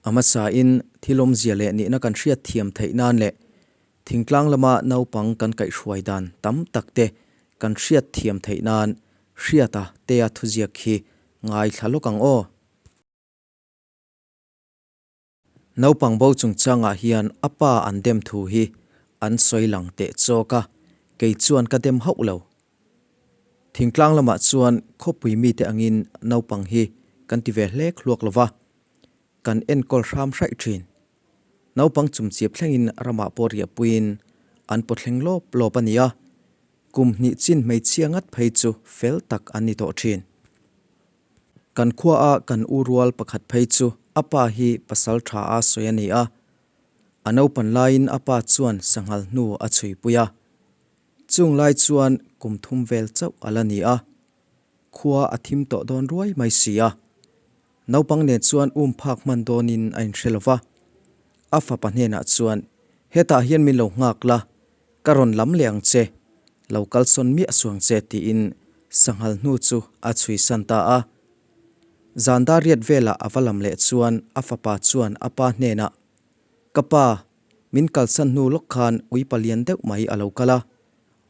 A hmasain thil awmzia leh nihna kan hriat thiam theih nan leh thingtlang lama naupang kan kaihhruai dan tam tak te kan hriat thiam theih nan Hriata tea thuziak hi ngaithla lawk ang aw. Naupang bo chungchangah hian a pa an dem thu hi an sawi lang teh chawk a, kei chuan ka dem hauh lo. Thingtlang lamah chuan khawpui mite angin naupang hi kan ti ve hlek hluak lo va, kan enkawl hram hraih thin. Naupang chumchiap thlengin ramah pawh riahpuiin an pawthleng lawp lawp a ni a, kum hnih chin hmeichhia ngat phei chu fel tak an ni tawh thin. Kan khuaa kan u rual pakhat phei chu a pa hi pasal tha a sawi a ni a. A naupan laiin a pa chuan sanghal hnu a chhuipui a. Chung lai chuan kum thum vel chauh a la ni a. Khua a thim tawh dawn ruai mai si a. Naupang nen chuan um phak hman dawnin a inhre lo va. A fapa hnenah chuan, Hetah hian min lo nghak la, Ka rawn lam leh ang che, lo kalsawn miah suang che tiin sanghal hnu chu a chhui san ta a. Zan dar riat velah a va lam leh chuan a fapa chuan a pa hnenah, Ka pa, min kalsan hnu lawk khan ui palian deuh mai a lo kal a,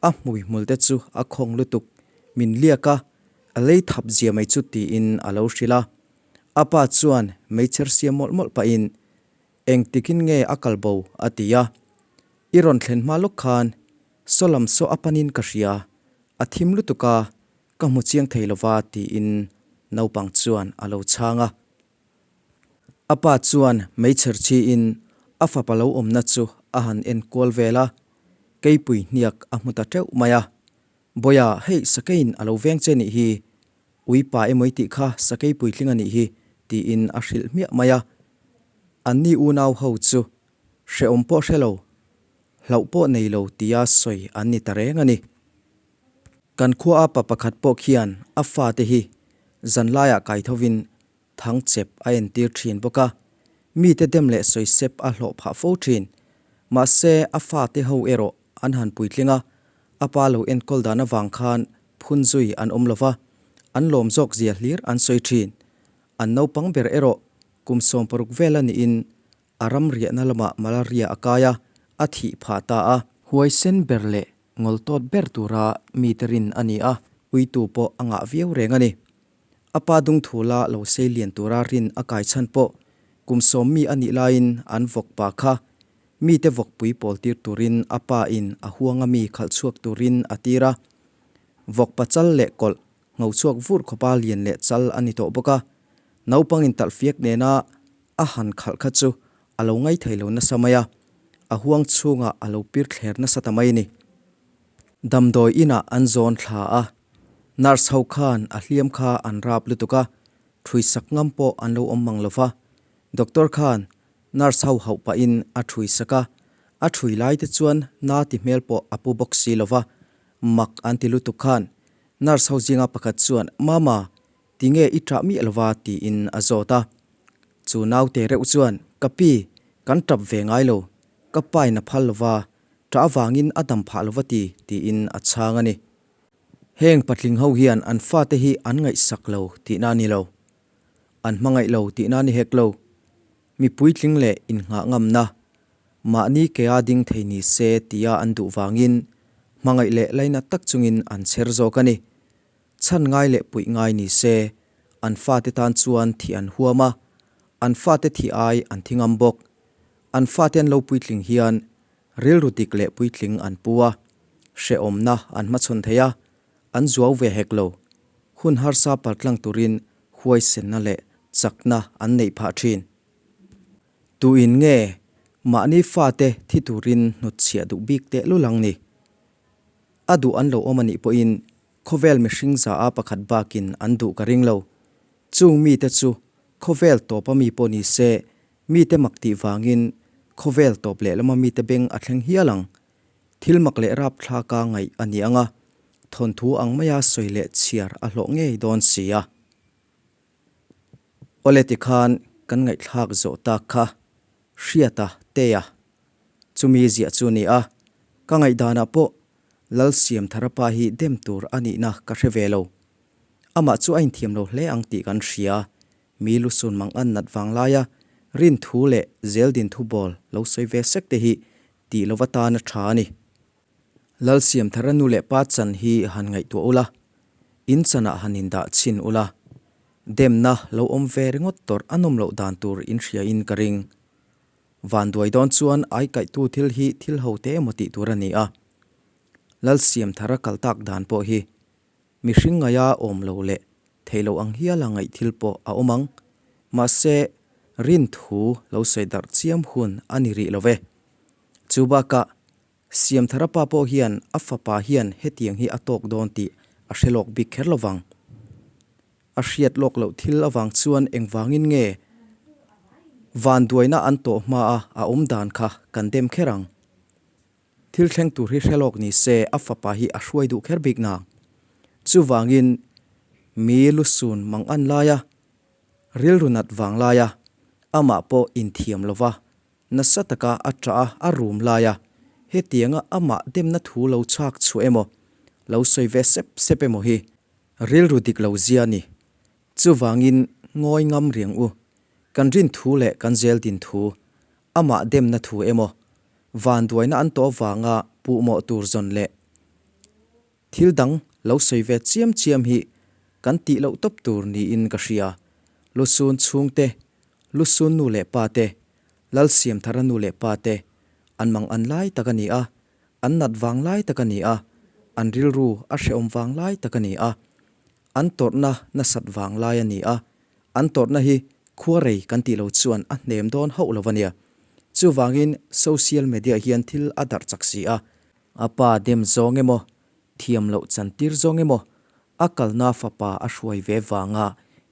a hmui hmul te chu a khawng lutuk, min liak a, a lei thap zia mai chu tiin a lo hrilh a. A pa chuan meichher siam mawlh mawlh pahin, Engtikin nge a kal bo? a ti a. I rawn thlen hma lawk khan saw lam saw a panin ka hria, a thim lutuk a, ka hmu chiang thei lova tiin naupang chuan a lo chhang a. A pa chuan meichher chhiin a fapa lo awmna chu a han en kual vel a, keipui hniak a hmu ta teuh mai a. Bawia, hei sakeiin a lo veng che nih hi, ui pa emaw i tih kha sakei puitling a nih hi tiin a hrilh hmiah mai a. Anni unau ho chu Hrehawm pawh hre lo, hlauh pawh nei lo tia sawi an ni ta reng a ni. Kan khua a pa pakhat pawh khian a fate hi zanlaiah kai thovin thang chep a entir thin bawk a, mite dem leh sawi sep a hlawh phah fo thin. Mahse, a fate ho erawh an han puitling a, a pa lo enkawl dan avang khan phun zui an awm lo va, an lawm zawk zia hlir an sawi thin. An naupang ber erawh kum 60 vel a niin A ram riahna lamah malaria a kai a, a thih phah ta a. Huaisen ber leh ngawltawt ber tura mite rin a ni a, uitu pawh a ngah viau reng a ni. A pa dungthula lo sei lian tura rin a kai chhan pawh kum sawm mi a nih laiin an vawk pa kha mite vawkpui pawl tir turin a pa in a huanga mi khalh chhuak turin a tir a. Vawk pa chal leh kawlh ngho chhuak vur khawpa lian leh chal a ni tawh bawk a. Naupang intalhfiak nena A han khalh kha chu a lo ngaithei lo nasa mai a, a huang chhungah a lo pir thler nasa ta mai a ni. Damdawi inah an zawn thla a, nurse ho khan a hliam kha an rap lutuk a, ṭhui sak ngam pawh an lo awm mang lo va. Doctor khan nurse ho hauh pahin a ṭhui sak a, a ṭhui lai te chuan na ti hmel pawh a pu bawk si lo va, mak an ti lutuk khan nurse ho zinga pakhat chuan, Mama, Tinge i ṭah miah lova? tiin a zawt a. Chu naute reuh chuan, Ka pi, kan ṭap ve ngai lo. Ka pain a phal lova, ṭah avangin a dam phah lova ti, tiin a chhang a ni. Heng patling ho hian an fate hi an ngaihsak lo tihna a ni lo. An hmangaih lo tihna a ni hek lo. Mi puitling leh innghah ngamna, mahni kea ding thei ni se tia an duh vangin hmangaih leh lainat tak chungin an chher zawk a ni. Chhan ngai leh puih ngai ni se, an fate tan chuan thih an huam a, an fate thih ai an thi ngam bawk. An fate an lo puitling hian rilru dik leh puitling an pu a, hrehawmna an hmachhawn thei a, an zuau ve hek lo. Hun harsa paltlang turin huaisenna leh chakna an neih phah thin. Tuin nge mahni fate thi turin hnutchhiah duh bik tehlul ang ni? A duh an lo awm a nih pawhin Khawvel mihring za a pakhat bakin an duh ka ring lo. Chung mite chu khawvel tawpa mi pawh ni se, mite mak tih vangin khawvel tawp lehlama mite beng a thleng hial ang. Thil mak leh rapthlaka ngaih a ni ang a, thawnthu ang maia sawi leh chhiar a hlawh ngei dawn si a. Awle tikhan kan ngaihthlak zawh tak kha Hriata Tea chumi ziah chu a ni a, ka ngaihdanah pawh Lalsiamthara pa hi dem tur a nihna ka hre ve lo. Amah chu a inthiam lo hle ang tih kan hria. Mi lusun mang an nat vang laia Rin thu leh zeldin thu bawl lo sawi ve sek te hi tih lova tan a tha a ni. Lalsiamthara nu leh pa chan hi han ngaihtuah ula, in chanah han indah chhin ula, demna lo awm ve ringawt tawrh a nawm loh dan tur in hria in ka ring. Vanduai dawn chuan aikaihtu thil hi thil ho te emaw tih tur a ni a. Lalsiamthara kal tak dan pawh hi mihring ngaia awm lo leh theih loh ang hiala ngaih thil pawh a awm ang. Mahse, rin thu lo sawi darh chiam hun a ni rih lo ve. Chu bakah Siamthara pa pawh hian a fapa hian hetiang hi a tawk dawn tih a hre lawk bik kher lo vang. A hriat lawk loh thil avang chuan engvangin nge vanduaina an tawh hmaa a awm dan kha kan dem kher ang. Thil thleng tur hi hre lawk ni se a fapa hi a hruai duh kher bik nang. Chuvangin mi lusun mang an laia rilru nat vang laia amah pawh inthiam lova Nasa taka a ṭah a, a rum lai a, hetianga amah demna thu lo chhak chhuah emaw, lo sawi ve sep sep emaw hi rilru dik lo zia a ni. Chuvangin ngawi ngam riang u, kan rin thu leh kan zel din thu, amah demna thu emaw, vanduaina an tawh vanga puhmawh tur zawn leh thil dang lo sawi ve chiam chiam hi kan tih loh tawp tur niin ka hria. Lusun chhungte Lusun nu leh pa te, Lalsiamthara nu leh pa te, an mang an lai tak a ni a, an nat vang lai tak a ni a, an rilru a hrehawm vang lai tak a ni a, an tawrhna nasat vang lai a ni a, an tawrhna hi khuarei kan tih lo chuan a hnem dawn hauh lo a nia. Chuvangin social media hian thil a darh chak si a, a pa dem zawng emaw, thiam loh chantir zawng emaw, a kalna fapa a hruai ve vanga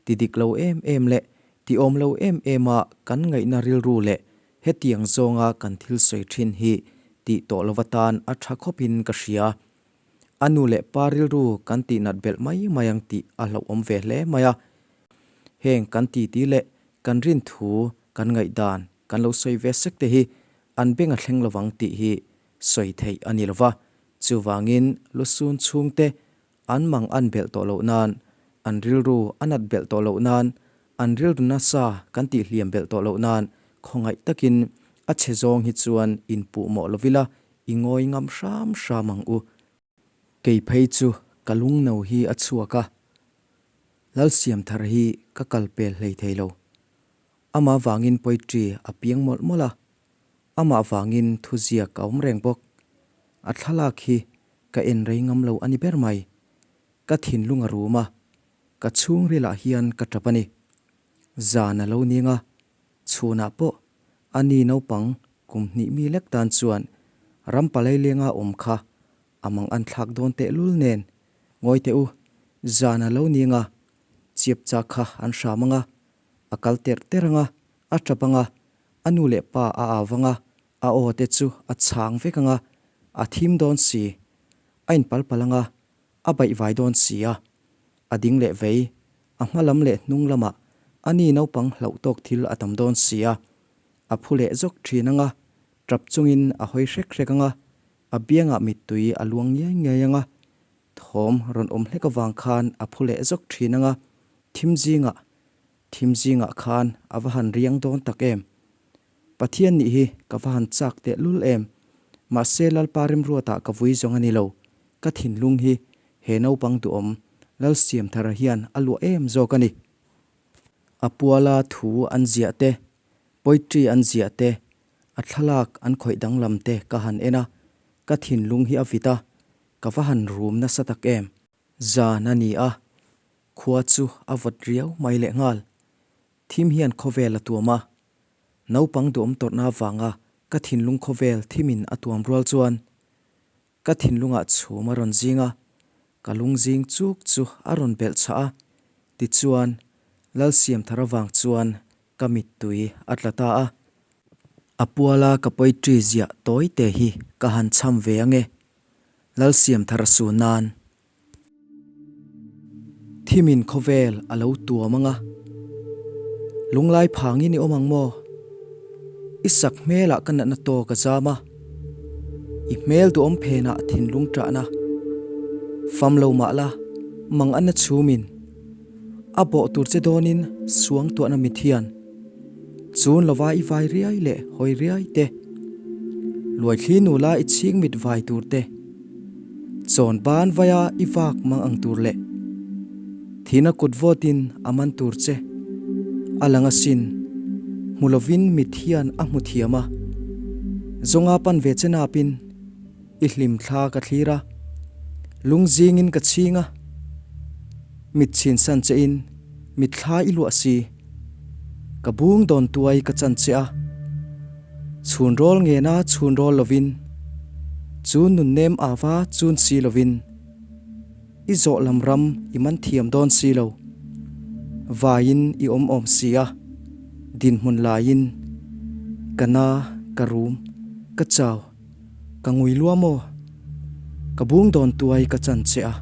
ti dik lo em em leh ti awm lo em em a kan ngaihna rilru leh hetiang zawnga kan thil sawi thin hi tih tawh lova tan a tha khawpin ka hria. A nu leh pa rilru kan tih nat belh mai mai ang tih a hlauhawm ve hle mai a. Heng kan titi leh kan rin thu kan ngaihdan kan lo sawi ve sek te hi an beng a thleng lovang tih hi sawi theih a ni lova. Chuvangin lusun chhungte An mang an belh tawh loh nan, an rilru a nat belh tawh loh nan, an rilru nasa kan tih hliam belh tawh loh nan khawngaih takin a chhe zawng hi chuan inpuh mawh lovila i ngawi ngam hram hram ang u. Kei phei chu ka lungno hi a chhuak a, Lalsiamthar hi ka kal pel hlei thei lo. Amah vangin poetry a piang mawlh mawlh a, Amah vangin thuziak a awm reng bawk. A thlalak hi ka en rei ngam lo a ni ber mai. Ka thinlung a rum a, ka chhungrilah hian ka tap a ni. Zan a lo ning a, chhunah pawh a ni naupang kum hnih mi lek tan chuan ram palailenga awm kha a mang an thlak dawn tehlul nen ngawi teh u, zan a lo ning a, chiap chak kha an hram ang a, a kal terh terh ang a, a tap ang a, A nu leh pa a au vang a, a aw te chu a chhang vek ang a, a thim dawn si. A inpal palh ang a, a baihvai dawn si a. A ding leh vei, a hma lam leh hnung lamah a ni naupang hlauh tawk thil a tam dawn si a. A phu leh zawk thin ang a, tap chungin a hawi hrek hrek ang a, a biangah mittui a luang ngiai ngiai ang a, thawm rawn awm hlek avang khan a phu leh zawk thin ang a, thim zingah Thim zingah khan a va han riang dawn tak em? Pathian nih hi ka va han chak teh lul em? Mahse Lalpa Remruatah ka vui zawng a ni lo, ka thinlung hi he naupang duhawm Lalsiamthara hian a luah em zawk a ni. A puala thu an ziah te, poetry an ziah te, a thlalak an khawih danglam te ka han en a, ka thinlung hi a vit a, ka va han rum nasa tak em? Zan a ni a, Khua chu a vawt riau mai leh nghal. Thim hian khawvel a tuam a. Naupang duhawm tawrhna avanga ka thinlung khawvel thimin a tuam rual chuan ka thinlungah chhum a rawn zing a, ka lung zing chuk chu a rawn belh chhah a, tichuan Lalsiamthar avang chuan ka mittui a tla ta a. A puala ka poetry ziah tawi te hi ka han chham ve ange, Lalsiamthar su nan. Thimin khawvel a lo tuam ang a, lunglai phangin i awm ang maw? I sak hmelah ka natna tawk a zam a, i hmel duhawm phenah thinlung ṭahna fam lo mah la, mang a na chhumin a bawh tur che dawnin suangtuahna mit hian. Chun lova i vai riai leh hawi riai te, Luaithli nula i chhing mit vai tur te, Chawn ban vaia i vak mang ang tur leh Thina kut vawtin a man tur che a lang asin, hmu lovin mit hian a hmu thiam a, zawnga pan ve che napin i hlim thla ka thlir a, lung zingin ka chhing a, mit chhin san che in mitthla i luah si. Ka bung dawn tuai ka chan che a, chhun rawl ngena chhun rawl lovin, chun nun nem ava chun si lovin, i zawh lam ram i man thiam dawn si lo, vaiin i awm awm si a, dinhmun laiin ka na, ka rum, ka chau, ka ngui lua maw? Ka bung dawn tuai ka chan che a.